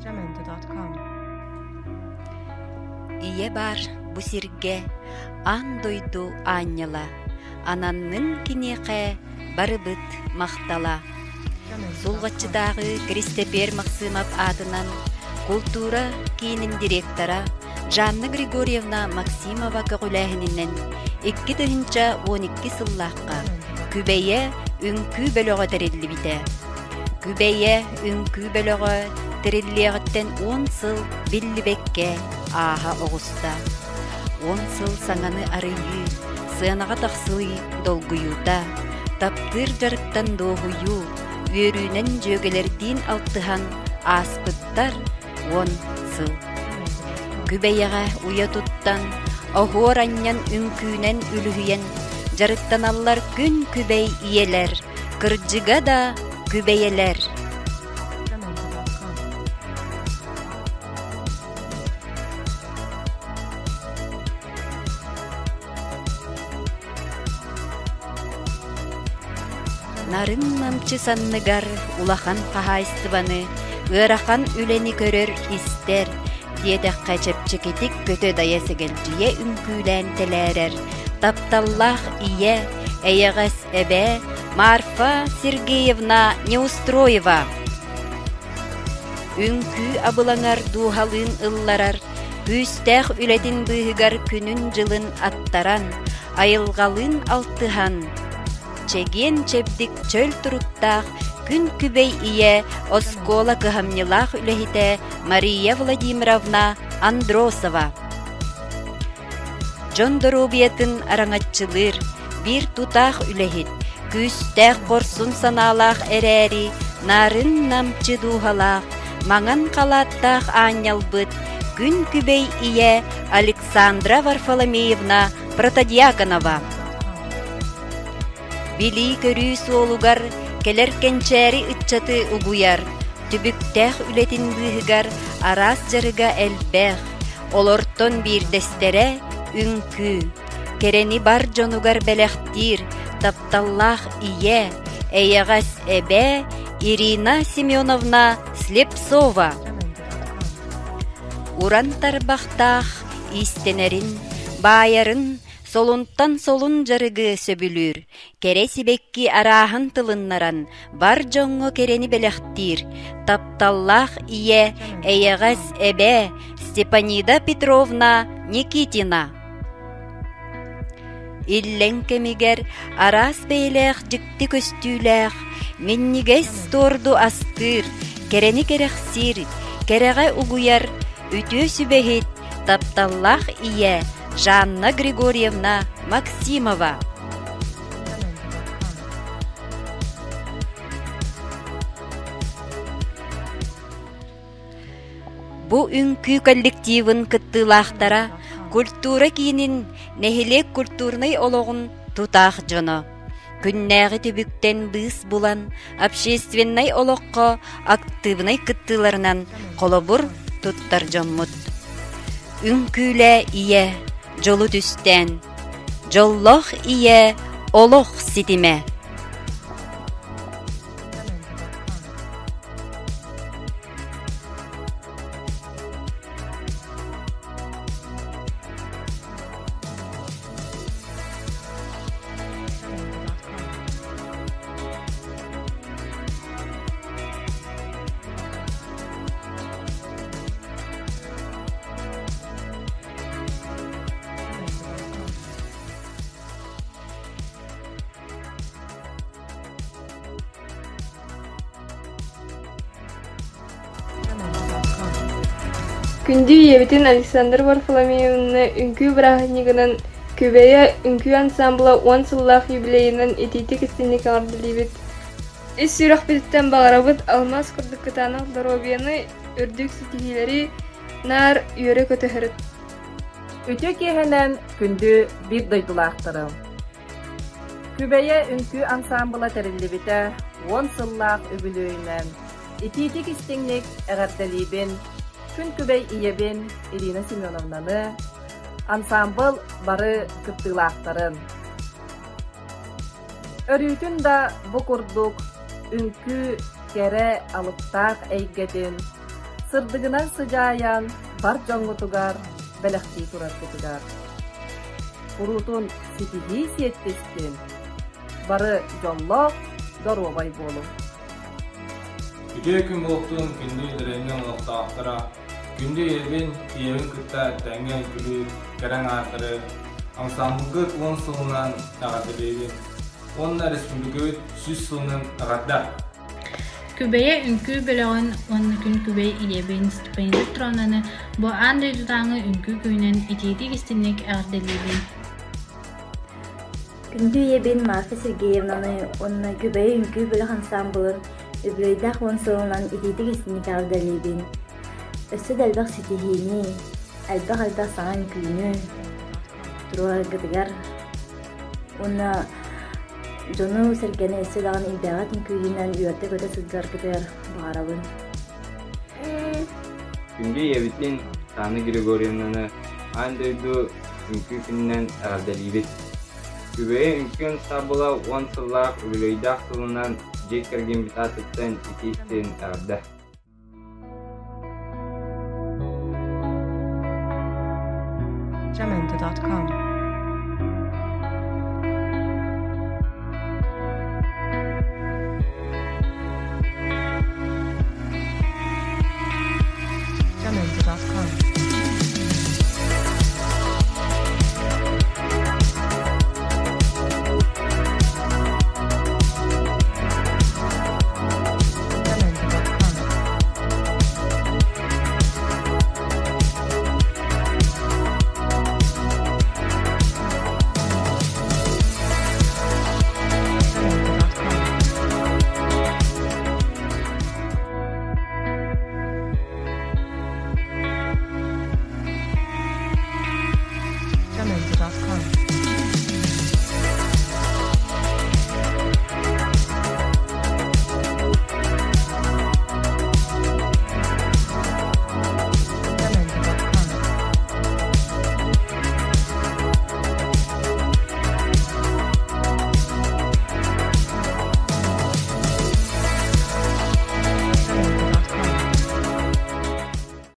Jamendo.com. Ийэ баар бу сиргэ аан дойду аанньала, ананнын киниэхэ барыбыт махтала. Сулҕаччытааҕы Киристэпиэр Максимов аатынан култуура киинин директора Жанна Григорьевна Максимова көҕүлээһининэн 2012 сыллаахха Күбэйэ үҥкүү бөлөҕө тэриллибитэ. Күбэйэ үҥкүү бөлөҕө тэриллиэҕиттэн уон сыл биллибэккэ ааһа оҕуста. Уон сыл саҥаны арыйыы, сыанаҕа тахсыы долгуйуута, таптыыр дьарыктан дуоһуйуу, үөрүүнэн дьүөгэлэрдиин алтыһан ааспыттар уон сыл. Күбэйэҕэ уйа туттан, оһуор анньан үҥкүүнэн үлүһүйэн дьарыктаналлар күн күбэй ийэлэр, кырдьыга да күбэйэлэр. Нарын-намчы санныгар улахан хаһаайыстыбаны, ыарахан үлэни көрөр-истэр, диэтэххэ чэпчэкитик көтө-дайа сэгэлдьийэ үҥкүүлээн тэлээрэр тапталлаах ийэ, эйэҕэс эбээ Марфа Сергеевна Неустроева. Үҥкүү абылаҥар дууһалыын ылларар, күүстээх үлэтин быыһыгар күнүн-дьылын аттаран, айылҕалыын алтыһан, чэгиэн-чэбдик чөл туруктаах күн күбэй ийэ оскуола кыһамньылаах үлэһитэ Мария Владимировна Андросова. Дьон доруобуйатын араҥаччылыыр, биир тутаах үлэһит, күүстээх хорсун санаалаах эрээри, нарын-намчы дууһалаах, маҥан халааттаах аанньалбыт күн күбэй ийэ Александра Варфоломеевна Протодьяконова. Билии-көрүү суолугар кэлэр кэнчээри ыччаты угуйар, түбүктээх үлэтин быыһыгар араас дьарыга элбэх, Олортон биирдэстэрэ үҥкүү, кэрэни бар дьонугар бэлэхтиир тапталлаах ийэ, эйэҕэс эбээ Ирина Семеновна Слепцова. Уран тарбахтаах иистэнэрин, баайарын, солунтан солун дьарыгы сөбүлүүр, кэрэ сибэкки арааһын тылыннаран бар дьоҥҥо кэрэни бэлэхтиир, тапталлаах ийэ, эйэҕэс эбээ Степанида Петровна Никитина. Иллэҥ кэмигэр араас бэйэлээх дьикти көстүүлээх, минньигэс туорду астыыр, кэрэни кэрэхсиир, кэрэҕэ угуйар үтүө сүбэһит, тапталлаах ийэ Жанна Григорьевна Максимова. Бу үҥкүү коллективын кыттыылаахтара культура киинин нэһилиэк культурнай олоҕун тутаах дьоно. Күннээҕи түбүктэн быыс булан, общественнай олоххо актыыбынай кыттыыларынан холобур туттар дьоммут. Үҥкүүлээ ийэ, дьолу түстээн, дьоллоох ийэ олох ситимэ. Күндү ийэбитин Александр Варфоломеевны үҥкүү бырааһынньыгынан Күбэйэ үҥкүү ансаамбыла уон сыллаах юбилейынан итиитик-истиҥник эҕэрдэлиибит! Ис сүрэхпититтэн баҕарабыт алмаас курдук кытаанах доруобуйаны, үрдүк ситиһиилэри наар үөрэ-көтө сырыт! Үтүө киэһэнэн күндү биир дойдулаахтарым! Күбэйэ үҥкүү ансаамбыла тэриллибитэ уон сыллаах үбүлүөйүнэн итиитик-истиҥник эҕэрдэлиибин күн күбэй ийэбин Ирина Семеновнаны, ансаамбыл бары кыттыылаахтарын. Өрүүтүн да бу курдук үҥкүү кэрэ алыптаах эйгэтин, Сырдыгынан сыдьаайан бар дьоҥҥутугар бэлэхтии тураргытыгар. Куруутун ситиһии сиэттистин, бары дьоллоох, доруобай буолуҥ. Үтүө күн буолтун күндү дэриэбинэ олохтоохторо, күндү ийэбин, ийэбин кытта тэҥҥэ үҥкүүлүүр кэрэ аҥаардары ансаамбылгыт уон сылынан эҕэрдэлиибин уонна республикабыт 100 сылынан эҕэрдэ! Күбэйэ үҥкүү бөлөҕүн уонна Күн Күбэй ийэбин Степанида Петровнаны бу аан дойдутааҥы үҥкүү күнүнэн итиитик-истиҥник эҕэрдэлиибин. Күндү ийэбин Марфа Сергеевнаны уонна Күбэйэ үҥкүү бөлөх ансаамбылын үбүлүөйдээх уон сылынан итиитик-истиҥник эҕэрдэлиибин. Өссө да элбэх ситиһиини, элбэх-элбэх саҥа үҥкүүнү туруораргытыгар уонна дьону-сэргэни өссө даҕаны илбэҕит үҥкүүнэн үөрдэ-көтө сылдьаргытыгар баҕарабын. Күндү ийэбитин Саана Григорьевнаны аан дойду үҥкүү күнүнэн эҕэрдэлиибит! Күбэйэ үҥкүү ансаамбыла уон сыллаах үбүлүөйдээх сылынан дьиэ кэргэммит аатыттан итии-истиҥ эҕэрдэ!